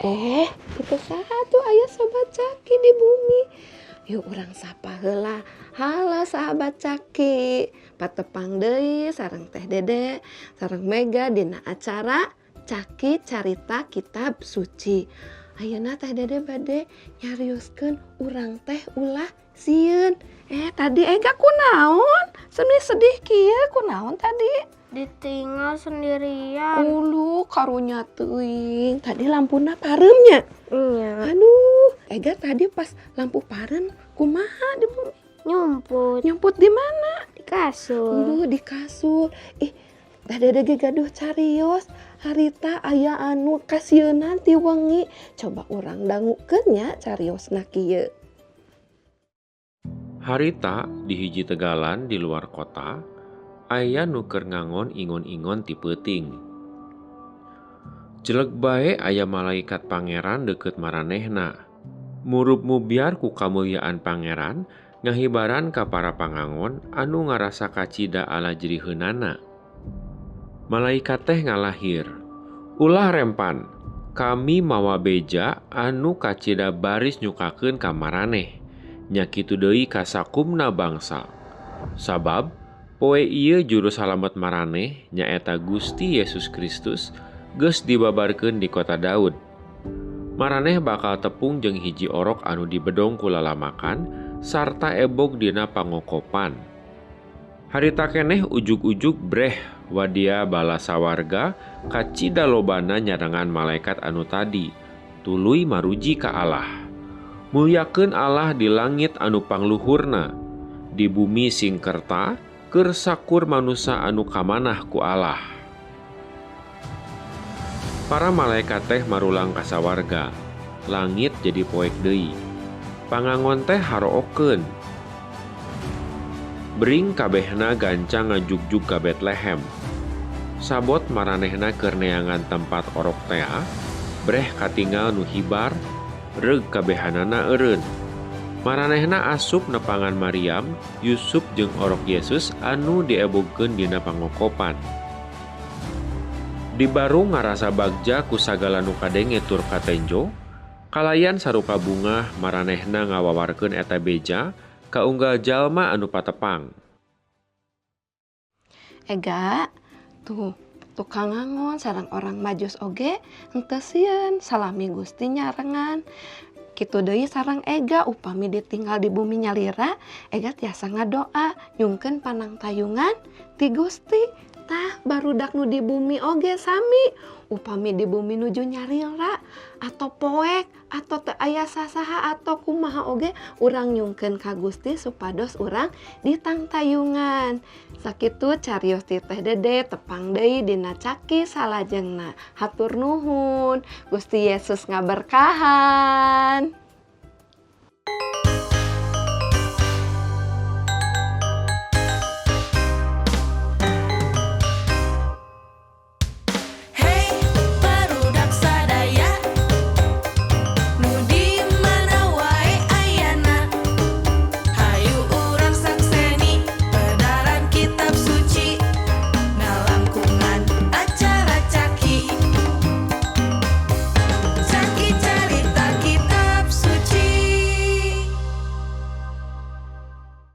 Itu satu aya Sobat Caki di bumi. Yuk, urang sapa heula. Halo, Sahabat Caki. Patepang deui sareng Teh Dede, sareng Mega dina acara Caki Carita Kitab Suci. Ayeuna Teh Dede bade nyarioskeun urang teh ulah sieun. Tadi Ega kunaon? Sedih sedih kieu kunaon tadi? Ditinggal sendirian. Uluh, karunya teuing. Tadi lampuna pareum nya? Iya. Aduh, Ega tadi pas lampu pareum kumaha di bumi? Nyumput. Nyumput di mana? Di kasur. Uluh, di kasur. Ih, Teh Dede ge gaduh carios. Harita aya anu kasieunan ti wengi. Coba urang dangukeun nya cariosna kieu. Harita di hiji tegalan di luar kota, aya nu keur ngangon ingon-ingon ti peuting. Jeleg bae aya malaikat Pangeran deukeut maranehna. Murub mubyar ku kamulyaan Pangeran ngahibaran ka para pangangon anu ngarasa kacida alajriheunana. Malaikat teh ngalahir, "Ulah rempan, kami mawa beja anu kacida baris nyukakeun ka maraneh. Nya kitu deui ka sakumna bangsa. Sabab poe ieu juru salamet maraneh, nyaeta Gusti Yesus Kristus, geus dibabarkeun di kota Daud. Maraneh bakal tepung jeung hiji orok anu dibedong ku lalamakan sarta ebog dina pangokopan." Harita keneh ujug-ujug breh wadia bala sawarga kacida lobana nyarengan malaikat anu tadi, tuluy maruji ka Allah. "Mulyakeun Allah di langit anu pangluhurna, di bumi singkerta keur sakur manusa anu kamanah ku Allah." Para malaikat teh marulang ka sawarga. Langit jadi poek deui. Pangangon teh harookeun. Bring kabehna gancang ngajugjug ka Betlehem. Sabot maranehna keur neangan tempat orok tea, breh katingal nu hibar, reug kabehanana eureun. Maranehna asup nepangan Maryam, Yusuf jeung orok Yesus anu diebogkeun dina pangokopan. Dibarung ngarasa bagja ku sagala nu kadenge tur katenjo, kalayan sarupa bungah maranehna ngawawarkeun eta beja ka unggal jalma anu patepang. Ega, tuh tukang ngangon sareng orang Majus oge henteu sieun salami Gusti nyarengan. Kitu deui sareng Ega, upami ditinggal di bumi nyalira, Ega tiasa ngadoa nyungkeun panangtayungan ti Gusti. Tah, barudak nu di bumi oge sami, upami di bumi nuju nyalira atau poek atau teu aya sasaha atau kumaha oge, urang nyungkeun ka Gusti supados urang ditangtayungan. Sakitu carios ti Teh Dede, tepang deui dina Caki salajengna. Hatur nuhun, Gusti Yesus ngaberkahan.